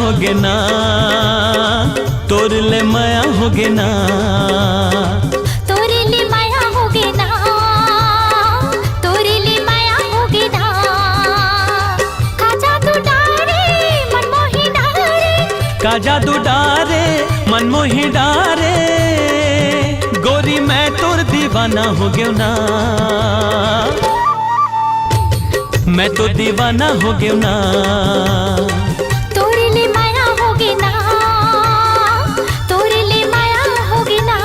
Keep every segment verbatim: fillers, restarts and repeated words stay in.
होगे ना, तोर ले मया होगे ना। तोर ले मया होगे ना, तोर ले मया होगे ना। का जादू डारे मन मोहि डारे। का जादू डारे मन मोहि डारे। गोरी मैं तोर दीवाना होगेंव ना। मैं तो दीवाना होगेंव ना। तोर ले मया होगे ना, तोर ले मया होगे ना।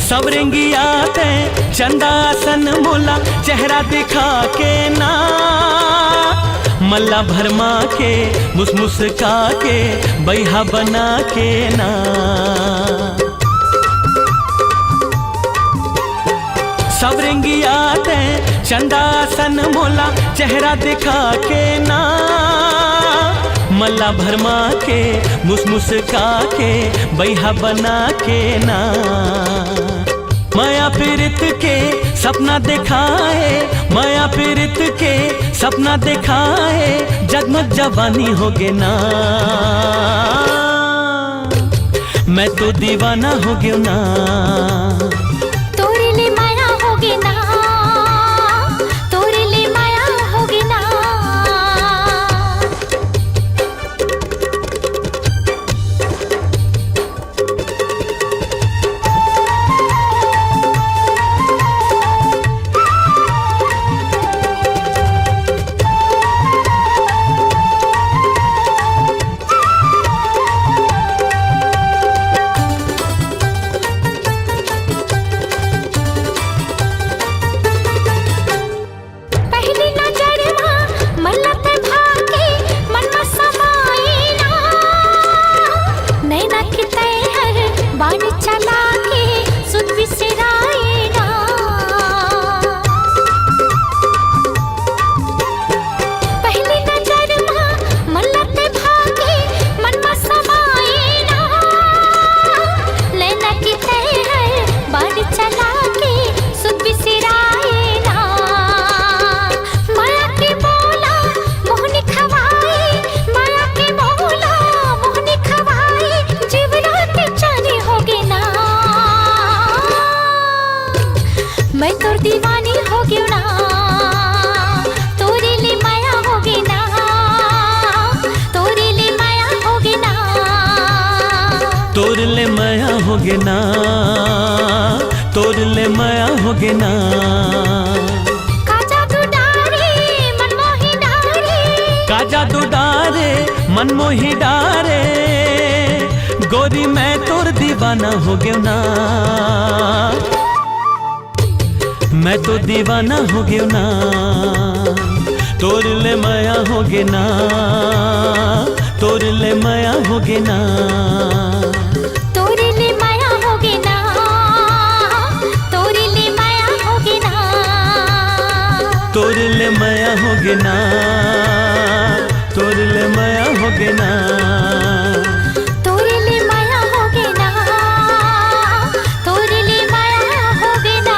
सवरेंगिया ते चंदा सन मोला चेहरा दिखा के ना, मल्ला भरमा के, मुसमुसका के, बैहा बना के ना। सवरेंगिया ते चंदा सन मोला चेहरा दिखा के ना, मल्ला भरमा के, मुसमुसका के, बैहा बना के ना। मया पीरित के सपना देखाए, मया पीरित के सपना देखाए, जगमग जवानी होगे ना। मैं तो दीवाना होगेंव ना। तोर ले मया होगे ना, तोर ले मया होगे ना। पहली नजर मा मल्ला ते भाके मन मा समाए ना। नैना के तैं हर बाण चला के सुध बिसराए ना। पहली नजर मा मल्ला ते भाके मन मा समाए ना। नैना के तैं हर बाण चला के सुध बिसराए ना। मया के बोला मोहनी खवाई, मया के बोला मोहनी खवाई, जीवरा के चानी होगे ना। मैं तोर दीवानी होगेंव ना, तोर ले मया होगे ना, तोर ले मया होगे ना। तोर ले मया होगे ना, तोर ले मया होगे ना। का जादू डारे मन मोहि डारे। का जादू डारे मन मोहि डारे। गोरी मैं तोर दीवाना होगेंव ना। मैं तो दीवाना होगेंव ना। तोर ले मया होगे ना, तोर ले मया होगे ना। तोर ले मया होगे ना, तोर ले मया होगे ना। तोर ले मया होगे ना, तोर ले मया होगे ना। तोर ले मया होगे ना, तोर ले मया होगे ना।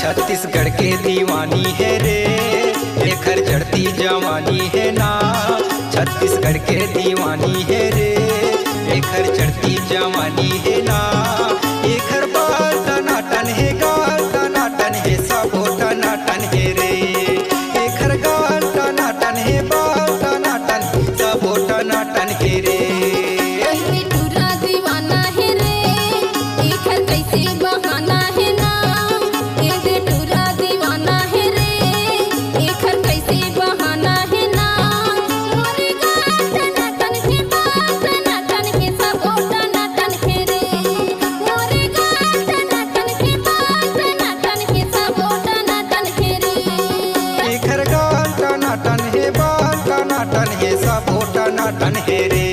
छत्तीसगढ़ के दीवानी हे रे, एखर चढ़ती जवानी हे ना। छत्तीसगढ़ के दीवानी हे रे, एखर चढ़ती जवानी हे ना। एखर बाल टनाटन हे, गाल टनाटन हे, सबो टनाटन हे रे। एखर गाल टनाटन हे, बाल टनाटन, सबो टनाटन हे रे। ए दे टूरा दीवाना हे रे, एखर कइसे बहाना हे ना। ए दे टूरा दीवाना हे रे, एखर कइसे बहाना हे ना। मोरे गाल टनाटन हे, बाल टनाटन हे, सबो टनाटन हे रे। मोरे गाल टनाटन हे, बाल टनाटन हे, सबो टनाटन हे रे। एखर गाल टनाटन हे, बाल टनाटन हे, सबो टनाटन हे रे।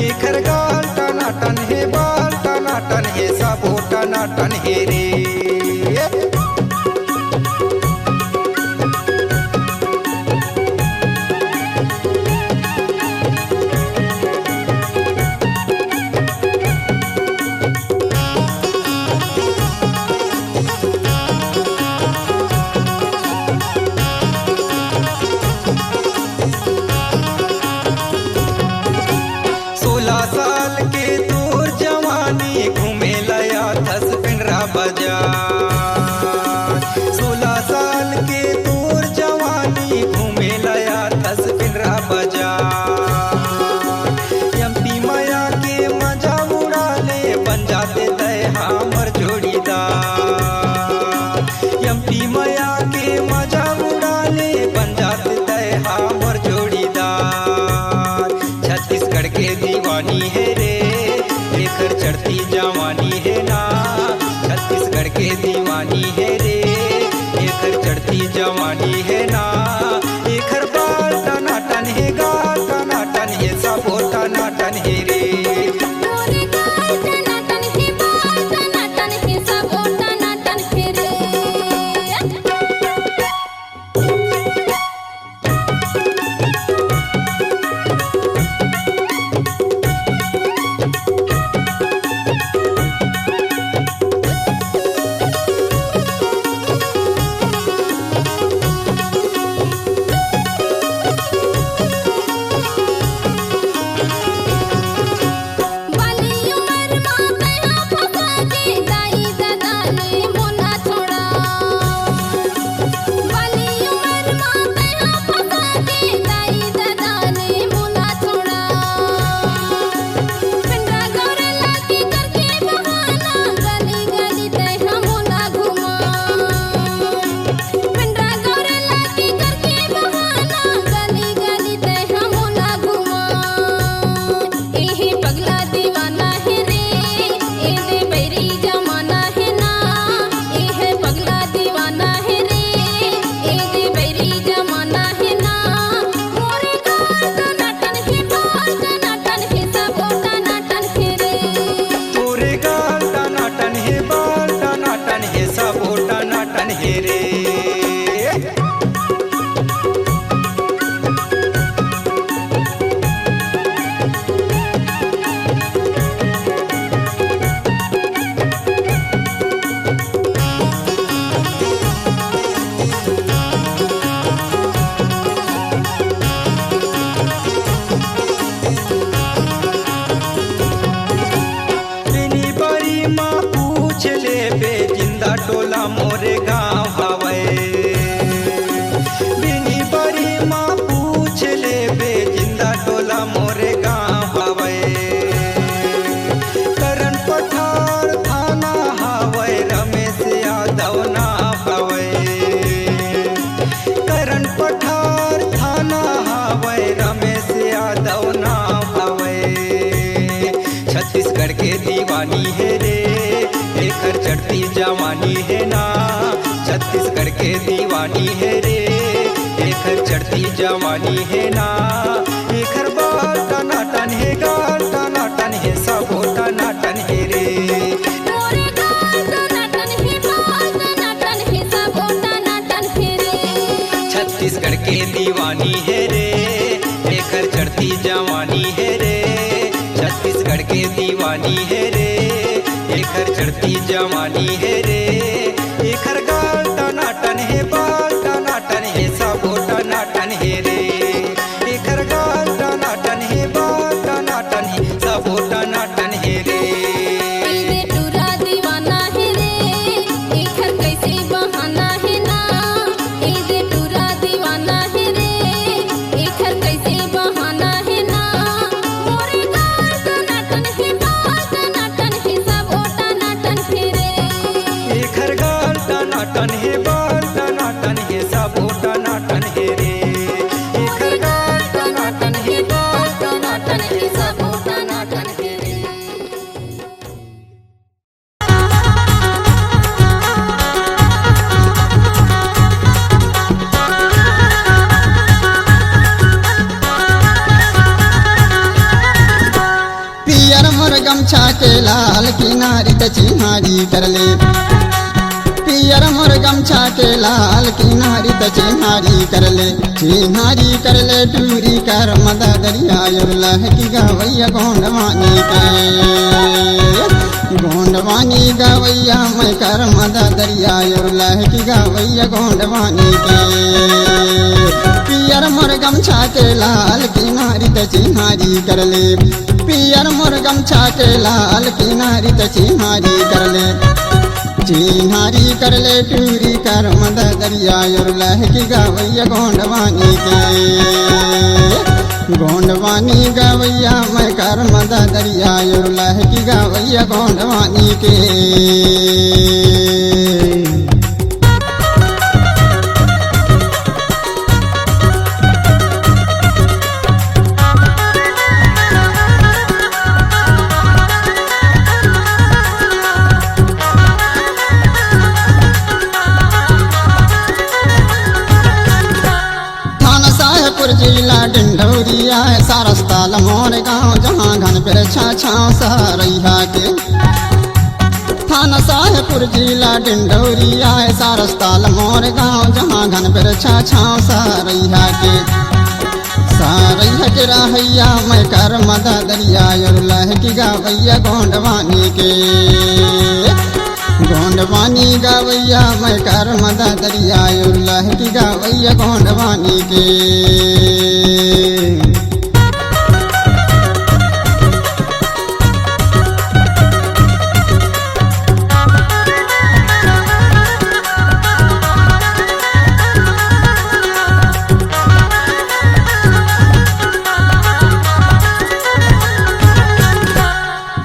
एखर गाल टनाटन हे, बाल टनाटन हे, सबो टनाटन हे रे। सोलह साल के तोर जवानी, घूमे ला आथस पेंड्रा बाजार। सोलह साल के तोर जवानी, घूमे ला आथस पेंड्रा बाजार। एमपी मया के मजा उड़ा ले, बन जाते तय हमर जोड़ीदार। एमपी मया के मजा उड़ा ले, बन जाते तय हमर जोड़ीदार। छत्तीसगढ़ के दीवानी हे रे, एखर चढ़ती जवानी हे ना। छत्तीसगढ़ के दीवानी हे रे, एखर चढ़ती जवानी हे ना। एखर बाल टनाटन हे, गाल टनाटन हे, सबो टनाटन हे रे। मोरे गाल टनाटन हे, बाल टनाटन हे, सबो टनाटन हे रे। बाली उमर मा तैं हा फंसा के दाई ददा ले मोला छोड़ा। बाली उमर मा तैं हा फंसा के दाई ददा ले मोला छोड़ा। पेंड्रा गौरेला के करके बहाना, गली गली तैं हा मोला घुमा। पेंड्रा गौरेला के करके बहाना, गली गली तैं हा मोला घुमा। एहे पगला दीवाना हे रे, ए दे बैरी जमाना हे ना। एहे पगला दीवाना हे रे, ए दे बैरी जमाना हे ना। मोरे गाल टनाटन हे, बाल टनाटन हे, सबो टनाटन हे रे। तोरे गाल टनाटन हे, बाल टनाटन हे, सबो टनाटन हे रे। बिनी बारी मा पूछ लेबे, जिंदा टोला मोरे गांव हवय। बिनी बारी मा पूछ लेबे, जिंदा टोला मोरे गांव हवय। करण पठार थाना हवय, रमेश यादव नाम हवय। करण पठार थाना हवय, रमेश यादव नाम हवय। छत्तीसगढ़ के दीवानी हे रे, एखर चढ़ती जवानी हे ना। छत्तीसगढ़ के दीवानी हे रे, एखर चढ़ती जवानी हे ना। एखर बाल टनाटन हे, गाल टनाटन हे, सबो टनाटन हे रे। मोरे गाल टनाटन हे, बाल टनाटन हे, सबो टनाटन हे रे। छत्तीसगढ़ के दीवानी हे रे, एखर चढ़ती जवानी हे रे। छत्तीसगढ़ के दीवानी हे रे, एखर चढ़ती जवानी हे रे। एखर गाल बाल टनाटन हे, सबो टनाटन हे रे। एखर गाल टनाटन हे, बाल टनाटन हे, सबो टनाटन हे रे। ए दे टूरा दीवाना हे रे, एखर कइसे बहाना हे ना। ए दे टूरा दीवाना हे रे, एखर कइसे बहाना हे ना। मोर गाल टनाटन हे, बाल टनाटन हे, सबो टनाटन हे रे। एखर गाल टनाटन हे, बाल टनाटन हे, सबो टनाटन हे रे। एखर गाल टनाटन हे, बाल टनाटन हे, सबो टनाटन हे रे। पियर मोर गमछा के लाल किनारी त चिन्हारी कर ले। पियर मोर गमछा के लाल किनारी त चिन्हारी कर ले। चिन्हारी कर ले टूरी कर मददरिया और लहकी गवैया गोंडवानी के। गोंडवानी गवैया मैं कर मददरिया और लहकी गवैया गोंडवानी के। पियर मोर गमछा के लाल किनारी त चिन्हारी कर ले। पियर मोर गमछा के लाल किनारी त चिन्हारी कर ले। चिन्हारी कर ले टूरी कर मददरिया और लहकी गवैया गोंडवानी के। गोंडवानी गवैया मैं कर मददरिया और लहकी गवैया गोंडवानी के। थाना साहेबपुर जिला डिंडौरी आय, सारस ताल मोर गाँव, जहाँ घन बिरछा छाँव सरैया के। थाना साहेबपुर जिला डिंडौरी आय, सारस ताल मोर गाँव, जहाँ घन बिरछा छाँव सरैया के। सरैया के रहैया मैं कर मददरिया और लहकी गवैया गोंडवानी के। गोंडवानी गवैया मैं कर मददरिया और लहकी गवैया गोंडवानी के।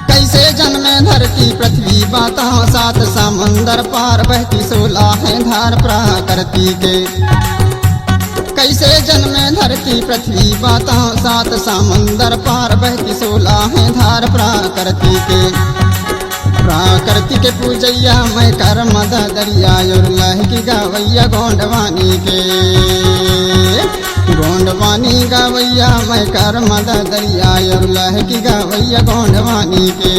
कैसे जन्मे धरती पृथ्वी बताओ, सात समंदर पार बहती सोला है धार प्रकृति के। कैसे जन्मे धरती पृथ्वी बताओ, सात समंदर पार बहती सोला है धार प्रकृति के। प्रकृति के पूजैया मैं कर मददरिया और लहकी गवैया गोंडवानी के। गोंडवानी गवैया मैं कर मददरिया और लहकी गवैया गोंडवानी के।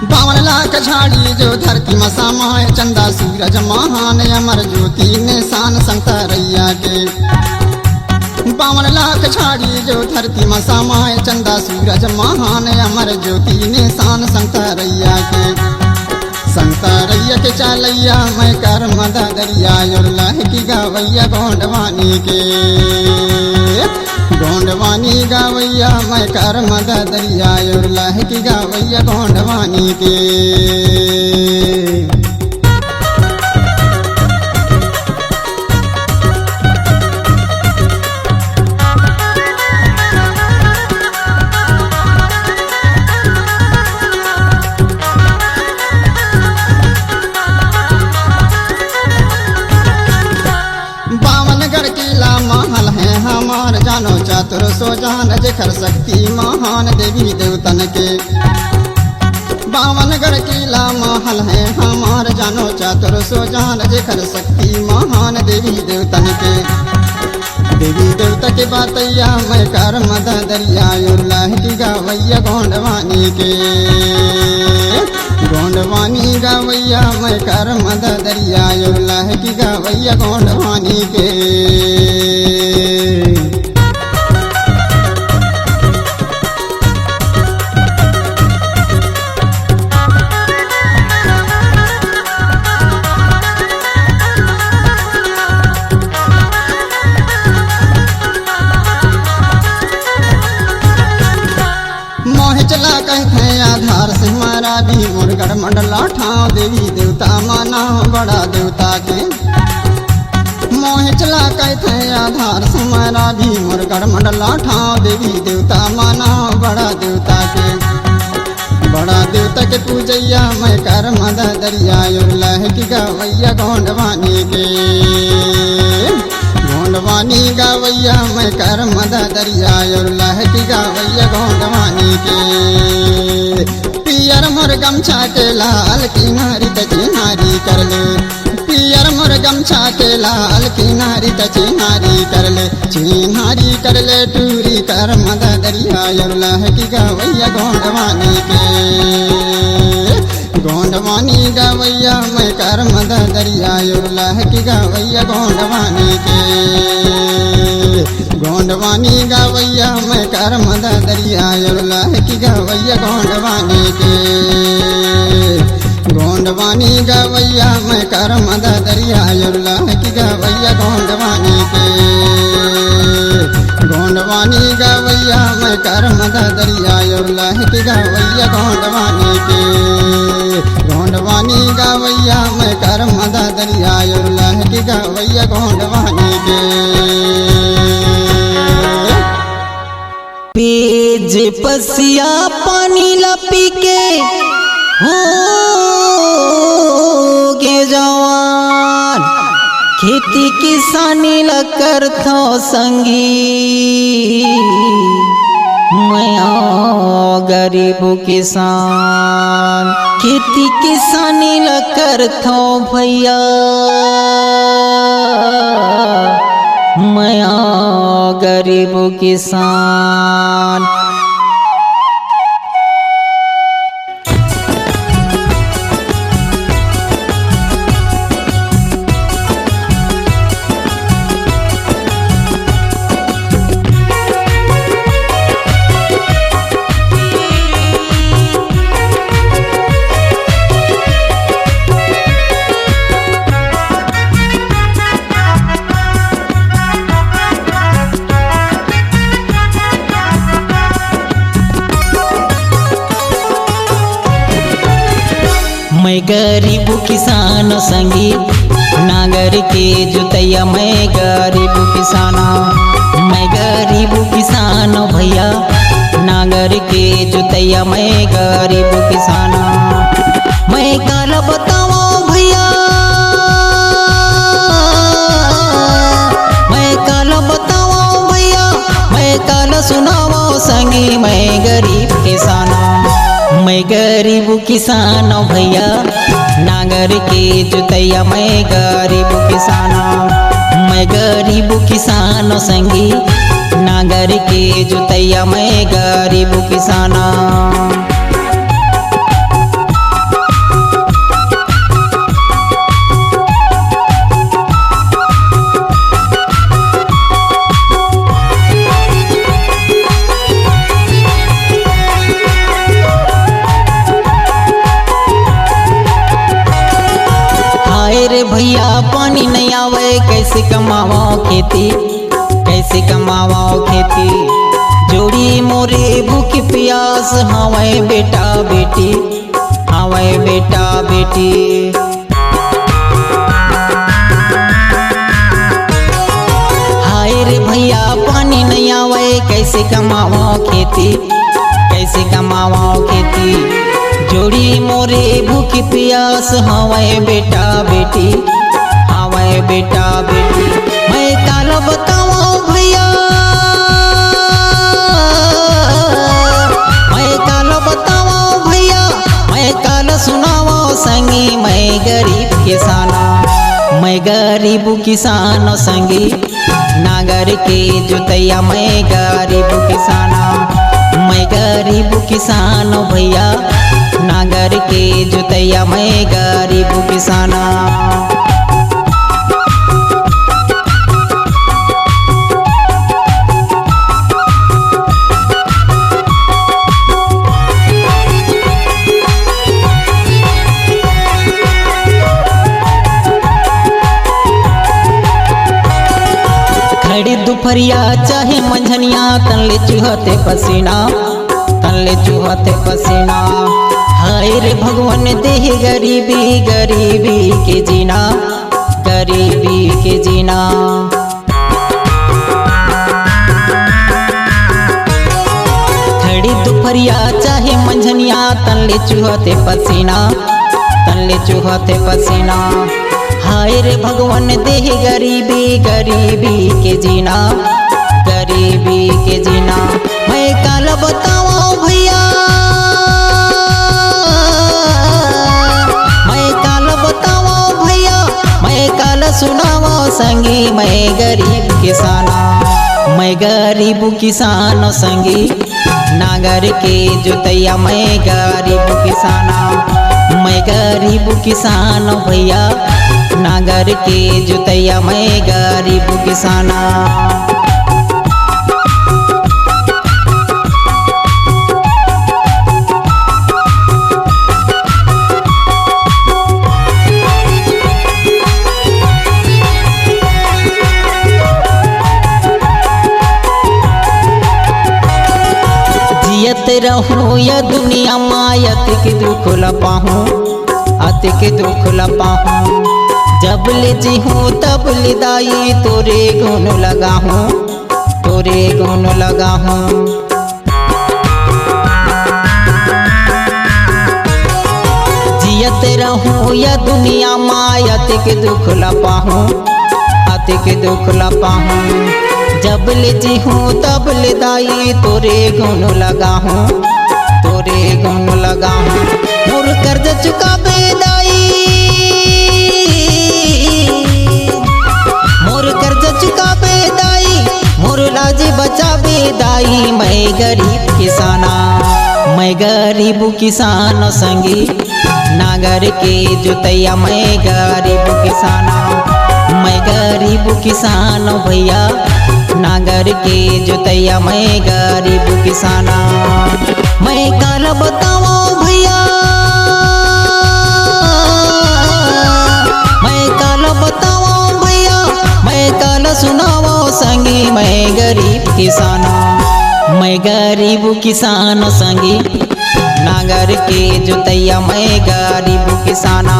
बावन लाख झाड़ी जो धरती म समाय, चंदा सूरज महान अमर ज्योति निशान संतरैया के। बावन लाख झाड़ी जो धरती म समाय, चंदा सूरज महान अमर ज्योति निशान संतरैया के। संतरैया के चालैया मैं कर मददरिया और लहकी गवैया गोंडवानी के। गोंडवानी गवैया मैं कर मददरिया और लहकी गवैया गोंडवानी के। बावनगढ़ किला महल है हमार, जानो चतुर सो जान जेकर शक्ति महान देवी देवतन के। बावनगढ़ किला महल है हमार, जानो चतुर सो जान जेकर शक्ति महान देवी देवतन के। देवी देवता के बातैया मैं कर मददरिया और लहकी गवैया गोंडवानी के। गोंडवानी गवैया मैं करम ददरिया, अउ लहकी गवैया गोंडवानी के। मोहे चला कहथे आधार से मारा भी मोर गढ़ मंडला ठाव देवी देवता माना बड़ा देवता के। मोहे चला कहथे आधार से मारा भी मोर गढ़ मंडला ठाव देवी देवता माना बड़ा देवता के। बड़ा देवता के पूजैया मैं करम ददरिया, अउ लहकी गवैया गोंडवानी के। गोंडवानी गवैया मैं करम ददरिया, अउ लहकी गवैया गोंडवानी के। पियर मोर गमछा के लाल किनारी त चिन्हारी कर ले। पियर मोर गमछा के लाल किनारी त चिन्हारी कर ले, चिन्हारी कर ले टूरी करम ददरिया, अउ लहकी गवैया गोंडवानी के। गोंडवानी गवैया मैं करम ददरिया, अउ लहकी गवैया गोंडवानी के। गोंडवानी गवैया मैं करम ददरिया, अउ लहकी गवैया गोंडवानी के। गोंडवानी गवैया मैं करम ददरिया, अउ लहकी गवैया गोंडवानी के। गोंडवानी गवैया मैं करम ददरिया, अउ लहकी गवैया गोंडवानी के। गोंडवानी गवैया मैं करम ददरिया, अउ लहकी गवैया गोंडवानी के। पेज पसिया पानी ला पी के हो गे जवान, खेती किसानी ला करथो संगी। मैं गरीब किसान खेती किसानी ला करथो भैया, मैं गरीब किसान। मैं गरीब किसान संगी, नांगर के जोतैया। मैं गरीब किसान, मैं गरीब किसान भैया, नांगर के जोतैया। मैं गरीब किसान, मैं काला बतावं भैया, मैं काला बतावं भैया, मैं काला सुनावं संगी। मैं गरीब किसान, मैं गरीब किसान भैया, नांगर के जोतैया। मैं गरीब किसान, मैं गरीब किसान संगी, नांगर के जोतैया। मैं गरीब किसान। हाय रे भैया, पानी नहीं आवे, कैसे कमावं खेती, कैसे कमावं खेती। जोड़ी मोरे भूख प्यास, हवय बेटा बेटी, हवय बेटा बेटी। हाय रे भैया, पानी नहीं आवे, कैसे कमावं खेती, कैसे कमावं खेती। जोड़ी मोरे भूख प्यास, हवय बेटा बेटी, हवय बेटा बेटी। मैं काला बतावं भैया, मैं काला बतावं भैया, मैं काला सुनावं संगी। मैं गरीब किसान, मैं गरीब किसान संगी, नांगर के जोतैया। मैं गरीब किसान, मैं गरीब किसान भैया, नांगर के जोतैया मैं गरीब किसाना। खड़ी दुपहरिया चाहे मंझनिया, तन ले चुहथे पसीना, तन ले चुहथे पसीना। हाय रे भगवान, देहे गरीबी, गरीबी के जीना, गरीबी के जीना। खड़ी दुपहरिया चाहे मंझनिया, तन ले चुहथे पसीना, तन ले चुहथे पसीना। हाय रे भगवान, देहे गरीबी, गरीबी के जीना, गरीबी के जीना। मैं काला बतावं भैया, मैं काला बतावं भैया, मैं काला सुनावं संगी, मैं गरीब किसाना, मैं गरीब किसान संगी। नांगर के जोतैया मैं गरीब किसाना, मैं गरीब किसान भैया। नांगर के जोतैया मैं गरीब किसाना। जियत रहूं या दुनिया मा, अतिक दुख ल पाहूं, अतिक दुख ल पाहूं। जब ले जीहूं तब ले दाई, तोरे गुन लगाहूं, तोरे गुन लगाहूं। जियत रहूं या दुनिया मा, अतिक दुख ल पाहूं, अतिक दुख ल पाहूं। जब ले जीहूं तब ले दाई, तोरे गुन लगाहूं, तोरे गुन लगाहूं। मोर कर्ज चुकाबे दाई, मोर कर्ज चुकाबे दाई, मोर लाज बचाबे दाई। मैं गरीब किसाना, मैं गरीब किसान संगी। नांगर के जोतैया मैं गरीब किसाना, मैं गरीब किसान भैया। नांगर के जोतैया मैं गरीब किसाना। मैं काला बतावं भैया, मैं काला बतावं भैया, मैं काला सुनावं संगी, मैं गरीब किसाना, मैं गरीब किसान संगी। नांगर के जोतैया मैं गरीब किसाना,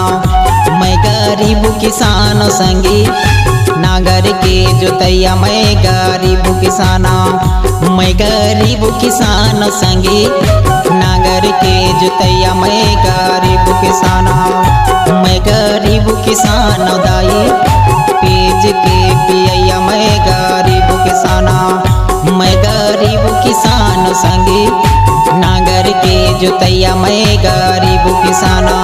मैं गरीब किसान संगी। नांगर के जोतैया मैं गरीब किसाना, मैं गरीब किसान संगी। नांगर के जोतैया मैं गरीब किसाना, मैं गरीब किसान दाई। पेज के पियैया मैं गरीब किसाना, मैं गरीब किसान संगी। नांगर के जोतैया मैं गरीब किसाना।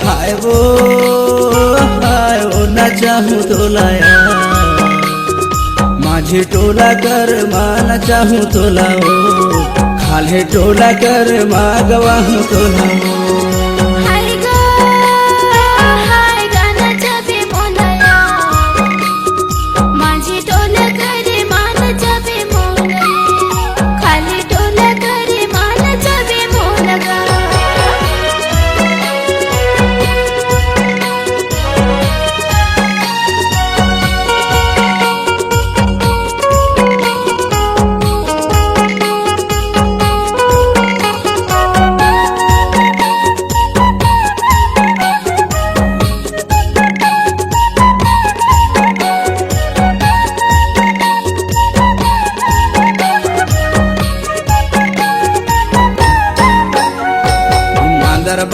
हाय वो, हाय वो, नचाहूँ तोला यार। माझी टोला कर मा नचाहूँ तोला ओ, खाल्हे टोला कर मा गवाहूँ तोला ओ। हाय गा, हाय गा, नचाबे मोला यार। माझी टोला कर मा नचाबे मोला, खाल्हे टोला कर मा नचाबे मोला गा।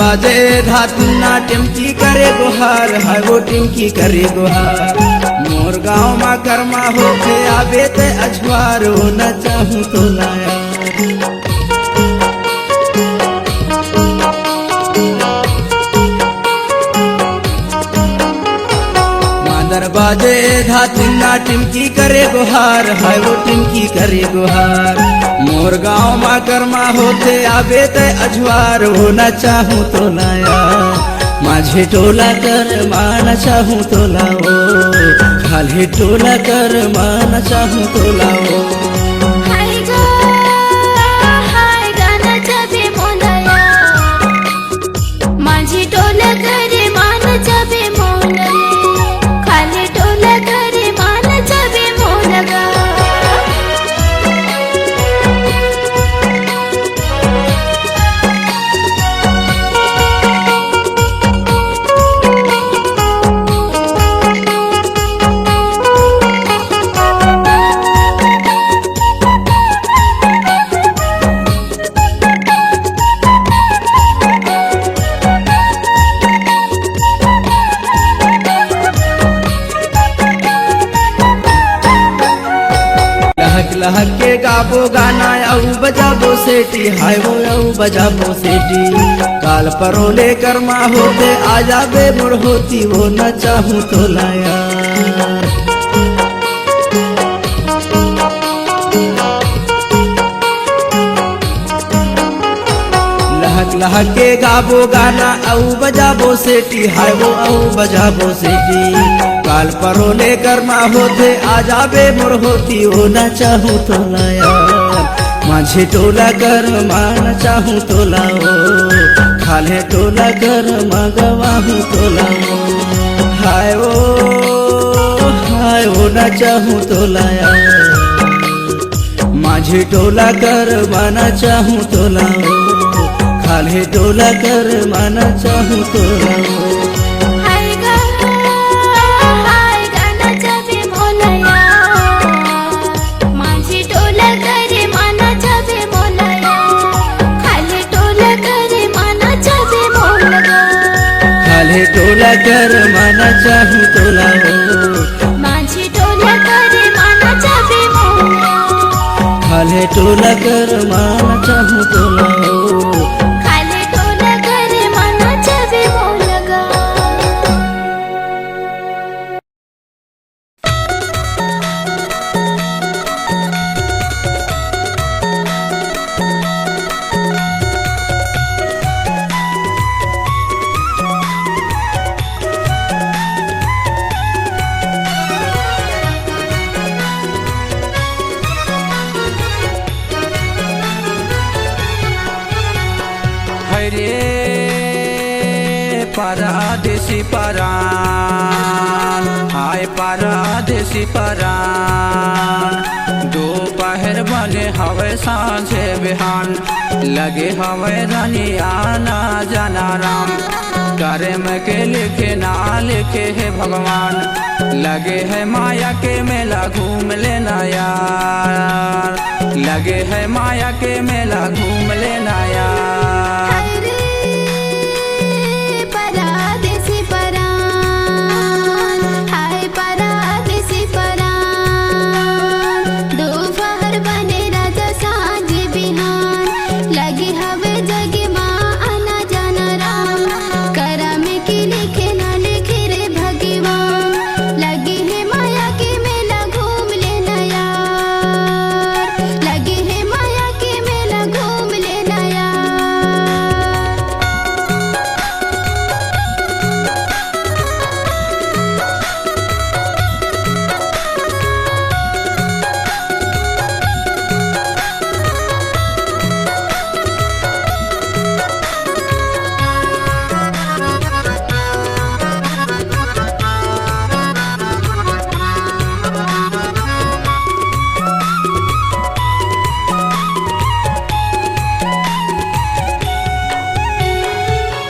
अजय धातु ना टिमकी करे गोहार, हाय वो टिमकी करे गोहार। मोर गाँव मा करमा होथे, आबे ते अजवार, वो नचाहूँ तोला यार। मांदर बाजे धातिन ना टिमकी करे गोहार, हाय वो टिमकी करे गोहार। मोर गाँव मा करमा होथे, आबे ते अजवार, वो नचाहूँ तोला यार। माझे टोला करमा नचाहूँ तोला ओ, खाल्हे टोला करमा नचाहूँ तोला ओ। हाय गा, हाय गा नचाबे मोला यार। माझे टोला करे मा नचाबे मोला रे, खाल्हे टोला करे मा नचाबे मोला गा। लहक लहक के गाबो गाना, अउ बजाबो सेटी, हाय वो अउ बजाबो सेटी। काल परोले करमा होथे, आ जाबे मोर होती, वो नचाहूँ तोला यार। लहक लहक के गाबो गाना, अउ बजाबो सेटी, हाय वो अउ बजाबो सेटी। काल परोले करमा होथे, आ जाबे मोर होती, ओ नचाहूँ तोला यार। माझे टोला करमा नचाहूँ तोला ओ, खाल्हे टोला करमा गवाहूँ तोला ओ। हाय ओ, हाय ओ नचाहूँ तोला यार। माझे टोला करमा नचाहूँ तोला ओ, खाल्हे टोला करमा नचाहूँ तोला ओ। हाय गा, हाय गा नचाबे मोला यार। माझे टोला करमा नचाबे मोला यार। खाल्हे टोला करमा नचाबे मोला गा। खाल्हे टोला करमा नचाहूँ तोला ओ। माझे टोला करमा नचाबे मोला। खाल्हे टोला करमा नचाहूँ तोला ओ। खाल्हे टोला करमा नचाबे मोला गा। हरे परदेसी परान, हाय परदेसी परान, दोपहर बने हवे सांझे बिहान, लगे हवे रनिया आना जाना राम। करम के लिखे ना लिखे हे भगवान, लगे है माया के मेला घूम लेना यार, लगे है माया के मेला घूम लेना यार। हाय रे परदेसी परान, हाय परदेसी परान, दोपहर बने राजा सांझ बिहान, लगे हवे जग मा आना जाना राम। करम के लिखे ना लिखे रे भगवान, लगे हे माया के मेला घूम लेना यार, लगे हे माया के मेला घूम लेना यार।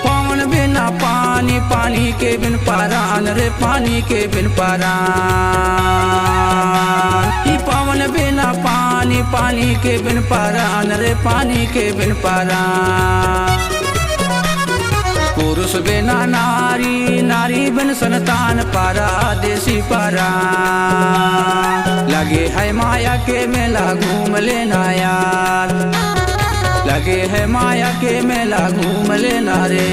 पवन बिना पानी, पानी के बिन परान रे, पानी के बिन परान। ई पवन बिना पानी, पानी के बिन परान रे, पानी के बिन परान। सुबेना नारी, नारी बिन संतान, परदेसी परान। लगे है माया के मेला घूम लेना यार, लगे है माया के मेला घूम लेना रे।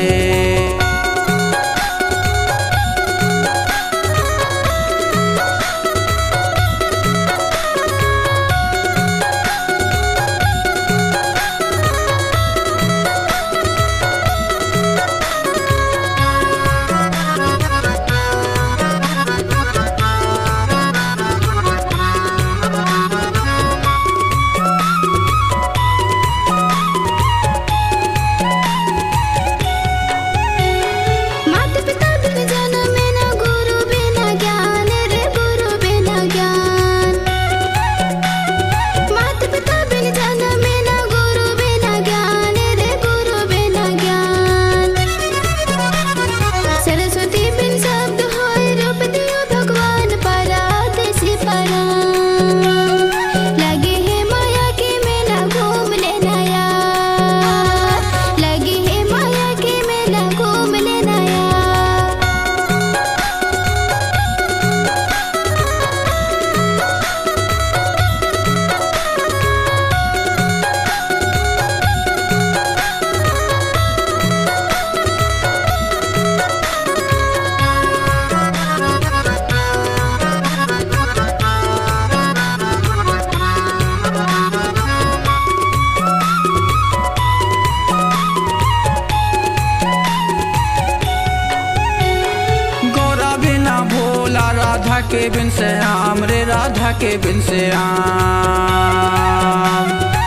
माता पिता बिन जनम न, गुरु बिना ज्ञान रे, गुरु बिना ज्ञान। माता पिता बिन जनम न, गुरु बिना ज्ञान रे, गुरु बिना ज्ञान। सरस्वती बिन शब्द होय, रूप दियो भगवान, परदेसी परान। लगे हे माया के मेला घूम लेना यार, लगे हे माया के मेला घूम लेना यार। गौरा बिना भोला, राधा के बिन श्याम रे, राधा के बिन श्याम।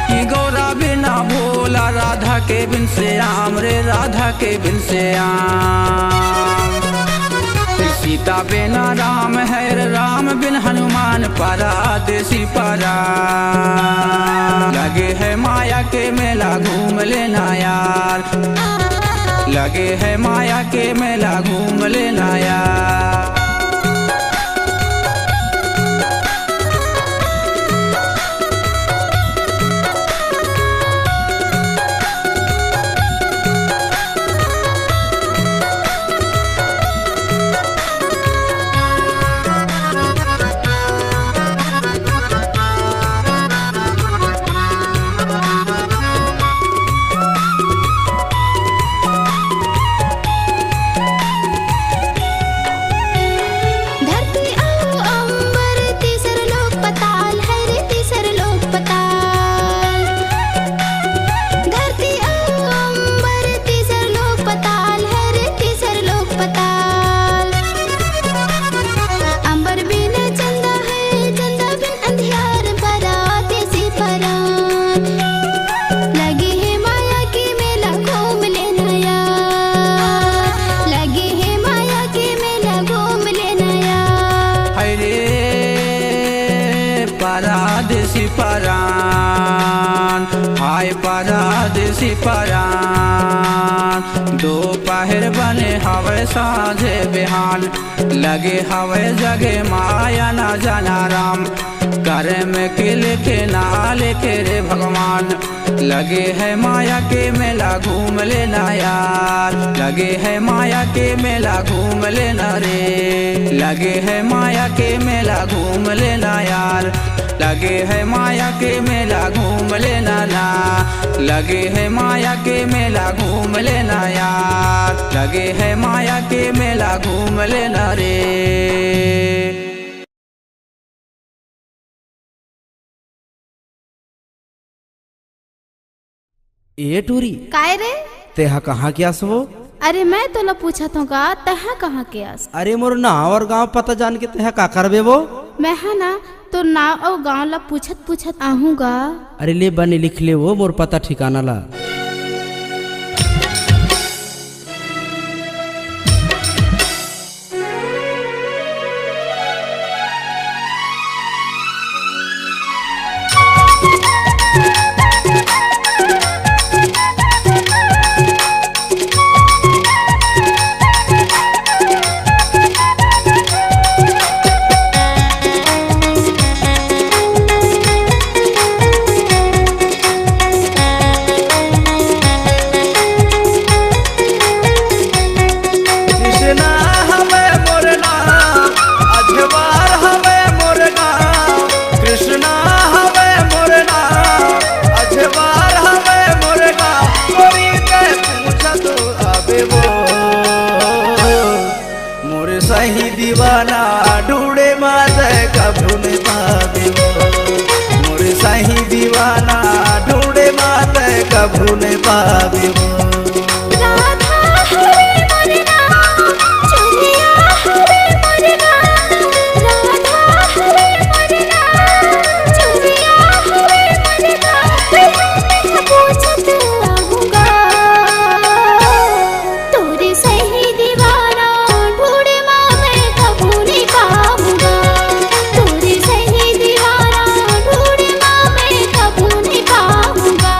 कि गौरा बिना भोला, राधा के बिन श्याम रे, राधा के बिन श्याम। सीता बिना राम है रे, राम बिन हनुमान, परदेसी परान। लगे है माया के मेला घूम लेना यार, लगे है माया के मेला घूम लेना यार। धरती अउ अंबर, तीसर लोक पताल है रे, तीसर लोक पताल। धरती अउ अंबर, तीसर लोक पताल है रे, तीसर लोक पताल। अंबर बिन चंदा है, चंदा बिन अंधियार, परदेसी परान। लगे हे माया के मेला घूम लेना यार, लगे हे माया के मेला घूम लेना यार। हाय रे परदेसी परान, हाय परदेसी परान, दोपहर बने हवय साँझे बिहान। लगे हवय जगे माया ना जाना राम, करम के लिखे ना लिखे रे भगवान। लगे है माया के मेला घूम लेना यार, लगे है माया के मेला घूम लेना रे। लगे है माया के मेला घूम लेना यार, लगे है माया के मेला घूम लेना ना। लगे है माया के मेला घूम लेना यार, लगे है माया के मेला घूम लेना रे। ए टूरी, काय रे? तेहा कहाँ के आस वो? अरे मैं तोला पूछत हूँ का, तेहा कहाँ के आस? अरे मोर नाव अउ गाँव पता जान के तेहा का करबे वो? मैं हा ना तोर नाव अउ गाँव ला पूछत पूछत आहूँ गा। अरे ले बने लिख ले वो मोर पता ठिकाना ला। सही दीवाना ढूंढे माते कभू नहीं पाबे वो। मोर सही दीवाना ढूंढे माते कभू नहीं पाबे वो। राधा हरे मोर नाम, चुनिया हरे मोर नाम, राधा हरे मोर नाम, चुनिया हरे मोर नाम, पूछत रहूंगा। तोरे सही दीवाना ढूंढे माँ मैं कभू नहीं पाऊंगा। तोरे सही दीवाना ढूंढे माँ मैं कभू नहीं पाऊंगा।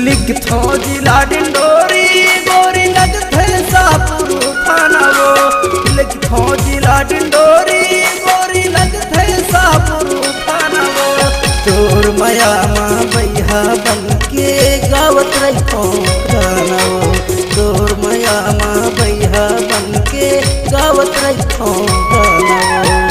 लिखथों जिला डिंडोरी, गोरी लगथे सापुर थाना वो। लिखथों जिला डिंडोरी, गोरी लगथे सापुर थाना वो। तोर मया मा बइहा बन के गावत रहिथों गाना वो। तोर मया मा बइहा बन के गावत रहिथों गाना वो।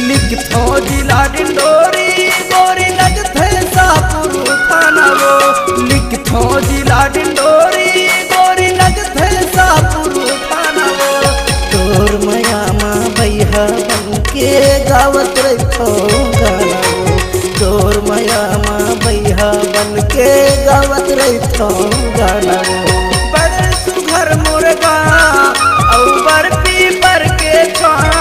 लिखथों जिला डिंडोरी, गोरी लगथे सापुर थाना वो। लिखथों जिला डिंडोरी, गोरी लगथे सापुर थाना वो। तोर मया मा बइहा बन के गावत रहिथों गाना वो। तोर मया मा बइहा बन के गावत रहिथों गाना वो। बड़ सुघर मोर गाँव अउ बर पीपर के छाँव,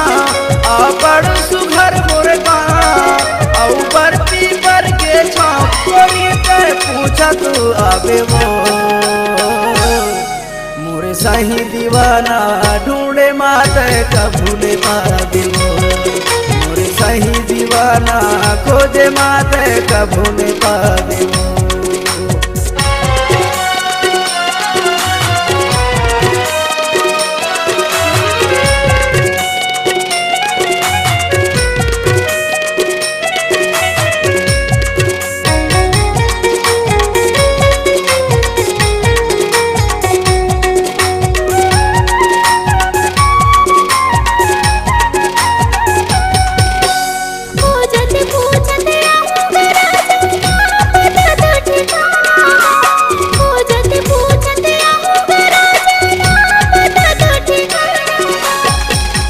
आ बड़ सुघर मोर गाँव अउ बर पीपर के छाँव। कोई कर पूछा तू आबे वो। मोर सही दीवाना ढूंढे माते कभू नहीं पाबे वो। मोर सही दीवाना खोजे माते कभू नहीं पाबे वो।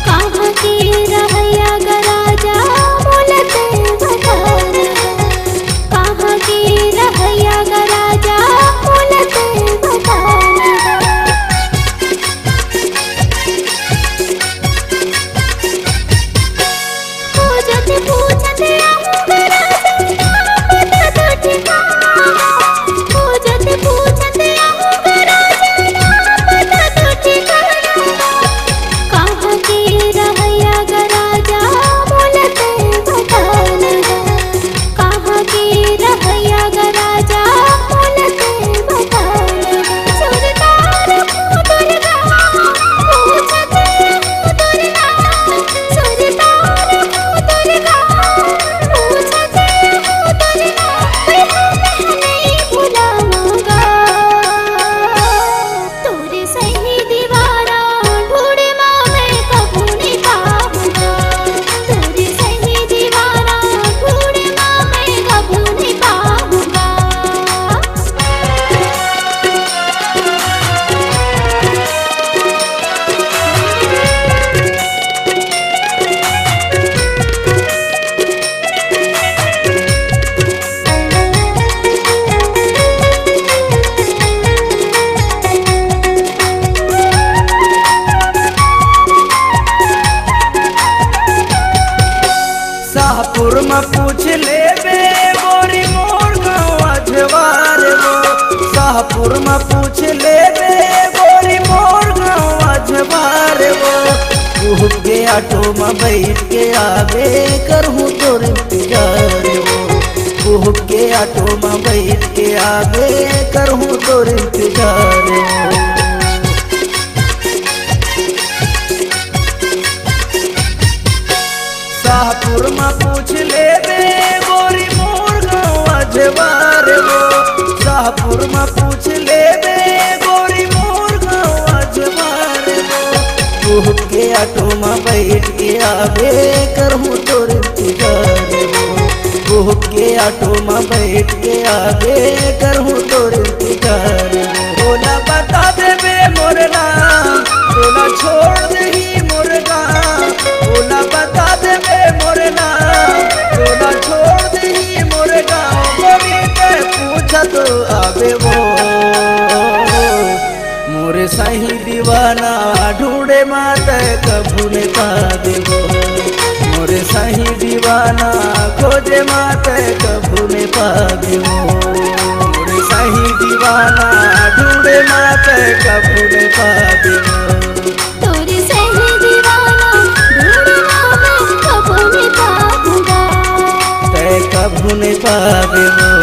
कहाँ के रहइया ग राजा, मोला तैं बता ना। कहाँ के रहइया ग राजा, मोला तैं बता ना। खोजत पूछत आहूँ ग राजा, ना पता तो ठिकाना। खोजत पूछत आहूँ ग राजा, ना पता तो ठिकाना। कहाँ के रहइया ग राजा, मोला तैं बता ना। कहाँ के रहइया ग राजा, मोला तैं बता ना। सुरतार को दुर्गा, पूछत हूँ दुर्गा। सुरतार को दुर्गा, पूछत हूँ दुर्गा। मैं हमें नहीं भुलाऊंगा। तोरे सही दीवाना ढूंढे माँ मैं कभू नहीं पाऊंगा। तोरे सही दीवाना ढूंढे माँ मैं कभू नहीं पाऊंगा। शाहपुर म पूछ लेबे गोरी मोर गाँव अजवार वो। शाहपुर म पूछ लेबे गोरी मोर गाँव अजवार वो। कुहुक के ऑटो म बैठ के आबे करहूँ तोर इंतजार वो। कुहुक के ऑटो म बैठ के आबे करहूँ तोर इंतजार वो। शाहपुर म पूछ लेबे गोरी मोर गाँव अजवार वो। तोह के ऑटो म बैठ के आबे करहूँ तोर इंतजार वो। तोह के ऑटो म बैठ के आबे करहूँ तोर इंतजार वो। ओला बता देबे मोर नाम, तोला छोड़ देही मोर गाँव। ओला बता देबे मोर नाम, तोला छोड़ देही मोर गाँव। गोरी ते पूछत आबे वो। मोर सही दीवाना ढूंढे मा तैं कभू नइ पाबे वो। मोर सही दीवाना खोजे मा तैं कभू नइ पाबे वो। मोर सही दीवाना ढूंढे मा तैं कभू नइ पाबे वो। तोर सही दीवाना ढूंढे मा मैं कभू नइ पाबे वो। तैं कभू नइ पाबे वो।